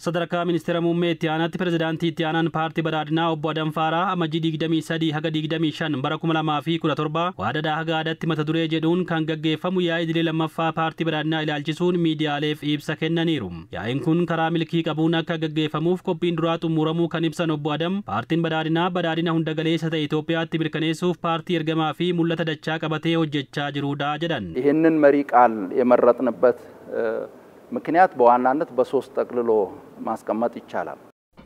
Sadarkaa ministeera muummee itti aanaatti pirezidaantii itti aanaan paartii badhaadhinaa obbo Adam Faaraa Amajjii 23 haga 25 bara 2017 waadaadhaa haga aadaatti mata duree jedhuun kan gaggeeffamu yaa'ii idilee lammaffaa paartii badhaadhinaa ilaalchisuun miidiyaaleef ibsa kennaniiru. Yaa'iin kun karaa milkii qabuun akka gaggeeffamuuf qophiin duraa xumuramuu kan ibsan obbo Adam, paartiin badhaadhinaa badhaadhina hundagaleessa ta'e Itoophiyaatti mirkaneessuuf paartii ergamaa fi mul'ata dachaa qabatee hojjechaa jirudha jedhan. ይህንን መሪ ቃል የመረጥንበት ምክንያት በዋናነት በሶስት ጠቅልሎ ማስቀመጥ ይቻላል።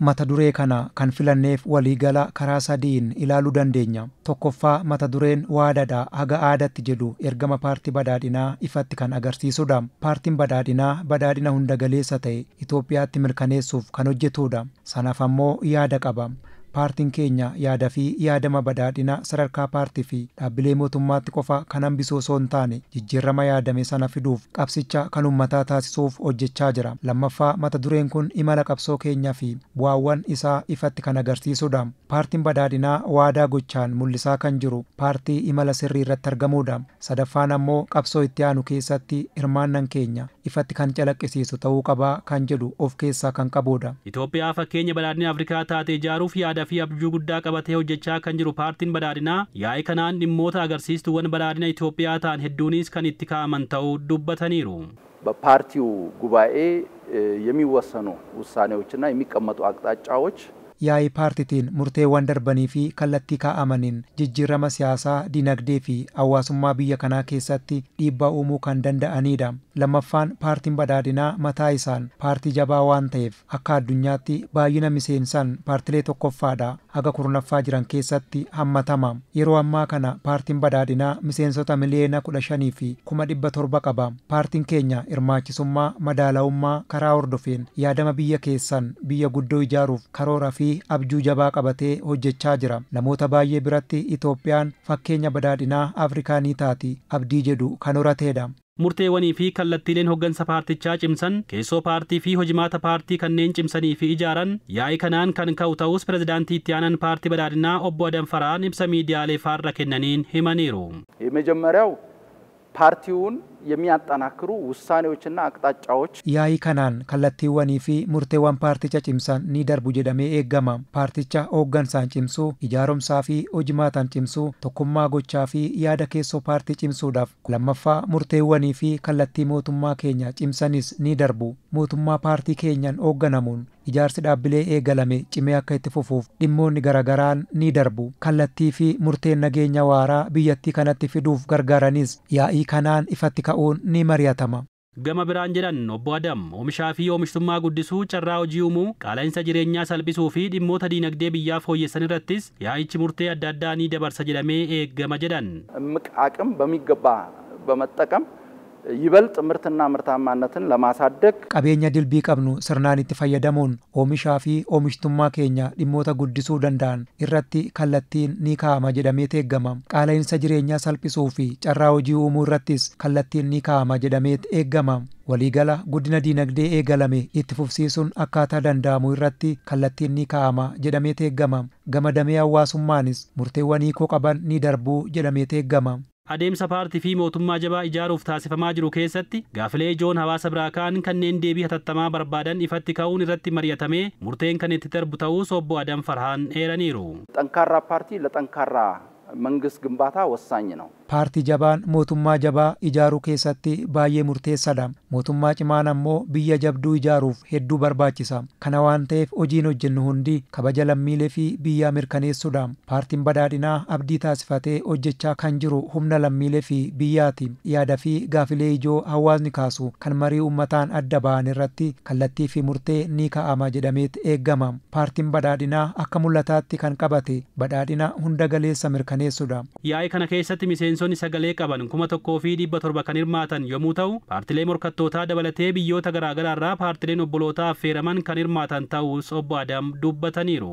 Mata duree kana kan filanneef waliigala karaa sadiin ilaaluu dandeenya. Tokkoffaa, mata dureen waadaadha haga aadaatti jedhu ergama paartii badhaadhinaa ifatti kan agarsiisudha. Paartiin badhaadhinaa badhaadhina hundagaleessa ta'e Itoophiyaatti mirkaneessuuf kan hojjetudha. Sanaaf ammoo yaada qaba. Paartiin keenya yaada fi yaadama badhaadhina sadarkaa paartii fi dhaabbilee mootummaatti qofa kan hambisuu osoo hin taane, jijjiirama yaadame sana fiduuf qabsicha kan uummataa taasisuuf hojjechaa jira. Lammaffaa, mata dureen kun imala qabsoo keenyaa fi bu'aawwan isaa ifatti kan agarsiisudha. Paartiin badhaadhinaa waadaa gochaan mul'isaa kan jiru paartii imala sirrii irratti argamudha. Sadaffaan ammoo qabsoo itti aanu keessatti hirmaannan keenya ifatti kan calaqqisiisu ta'uu qabaa kan jedhu of keessaa kan qabudha. Itoophiyaa fakkeenya badhaadhina Afrikaa taate ijaaruuf yaada fi abjuu guddaa qabatee hojjechaa kan jiru paartiin badhaadhinaa, yaa'ii kanaan dhimmoota agarsiistuuwwan badhaadhina Itoophiyaa ta'an hedduunis kan itti kaa'aman ta'uu dubbataniiru. በፓርቲው ጉባኤ የሚወሰኑ ውሳኔዎችና የሚቀመጡ አቅጣጫዎች Yaa'ii paartiitiin murteewwan darbanii fi kallattii kaa'amaniin jijjiirama siyaasaa, dinagdee fi hawaasummaa biyya kanaa keessatti dhiibbaa uumuu kan danda'anidha. Lammaffaan, paartiin badhaadhinaa mataa isaan paartii jabaa waan ta'eef akka addunyaatti baay'ina miseensaan paartilee tokkoffaadha haga 10ffaa jiran keessatti hammatama. Yeroo ammaa kana paartiin badhaadhinaa miseensota 15,700,000 qaba. Paartiin keenya hirmaachisummaa, madaalawummaa karaa hordofeen yaadama biyya keessan biyya guddoo ijaaruuf karoora fi abjuu jabaa qabatee hojjechaa jira. Namoota baay'ee biratti Itoophiyaan fakkeenya badhaadhinaa Afrikaa ni taati abdii jedhu kan horateedha. Murteewwanii fi kallattiileen hoggansa paartichaa cimsan, keessoo paartii fi hojimaata paartii kanneen cimsanii fi ijaaran yaa'ii kanaan kan ka'u ta'us pirezidaantii itti aanaan paartii badhaadhinaa obbo Adam Faraan ibsa miidiyaalee faarra kennaniin himaniiru. የመጀመሪያው ፓርቲውን የሚያጠናክሩ ውሳኔዎችና አቅጣጫዎች Yaa'ii kanaan kallattiiwwanii fi murteewwan paarticha cimsan ni darbu jedhamee eegama. Paarticha hooggansaan cimsuu, ijaaromsaa fi hojimaataan cimsuu, tokkummaa gochaa fi yaada keessoo paartii cimsuudhaaf. Lammaffaa, murteewwanii fi kallattii mootummaa keenya cimsanis ni darbu. Mootummaa paartii keenyaan hoogganamuun ijaarsi dhaabbilee eegalame cimee akka itti fufuuf dhimmoonni garagaraan ni darbu. Kallattii fi murteen nageenya waaraa biyyattii kanatti fiduuf gargaaranis yaa'ii kanaan ifatti ka'uun ni mari'atama. Gama biraan jedhan obbo Adam, oomishaa fi oomishtummaa guddisuu, carraa hojii uumuu, qaala'insa jireenyaa salphisuu fi dhimmoota diinagdee biyyaa fooyyessan irrattis yaa'ichi murtee adda addaa ni dabarsa jedhamee eeggama jedhan. እምቅ አቅም በሚገባ በመጠቀም ይበልጥ ምርትና ምርታማነትን ለማሳደግ Qabeenya dilbii qabnu sirnaan itti fayyadamuun oomishaa fi oomishtummaa keenya dhimmoota guddisuu danda'an irratti kallattiin ni kaa'ama jedhamee eeggama. Qaala'insa jireenyaa salphisuu fi carraa hojii uumuu irrattis kallattiin ni kaa'ama jedhamee eeggama. Waliigala guddina diinagdee eegalame itti fufsiisuun akkaataa danda'amu irratti kallattiin ni kaa'ama jedhamee eeggama. Gama damee hawaasummaanis murteewwan hiikoo qaban ni darbuu jedhamee eeggama. Adeemsa paartii fi mootummaa jabaa ijaaruuf taasifamaa jiru keessatti gaafilee ijoon hawaasa biraa ka'an kanneen deebii hatattamaa barbaadan ifatti ka'uun irratti mari'atamee murteen kan itti darbu ta'us obbo Adam Farhaan eeraniiru. ጠንካራ ፓርቲ ለጠንካራ መንግስት ግንባታ ወሳኝ ነው። Paartii jabaan mootummaa jabaa ijaaruu keessatti baay'ee murteessaadha. Mootummaa cimaan ammoo biyya jabduu ijaaruuf hedduu barbaachisa. Kana waan ta'eef hojiin hojjennu hundi kabaja lammiilee fi biyyaa mirkaneessuudha. Paartiin badhaadhinaa abdii taasifatee hojjechaa kan jiru humna lammiilee fi biyyaati. Yaada fi gaafilee ijoo hawaasni kaasu kan marii uummataan adda ba'an irratti kallattii fi murtee ni kaa'ama jedhameet eeggama. Paartiin badhaadhinaa akka mul'ataatti kan qabate badhaadhina hunda galeessa mirkaneessuudha. Yaa'ii kana keessatti miseensonni sagalee qaban 1700 kan hirmaatan yommuu ta'u, paartilee morkattootaa dabalatee biyyoota garaagaraa irraa paartileen obbolootaa affeeraman kan hirmaatan ta'us obbo Adam dubbataniiru.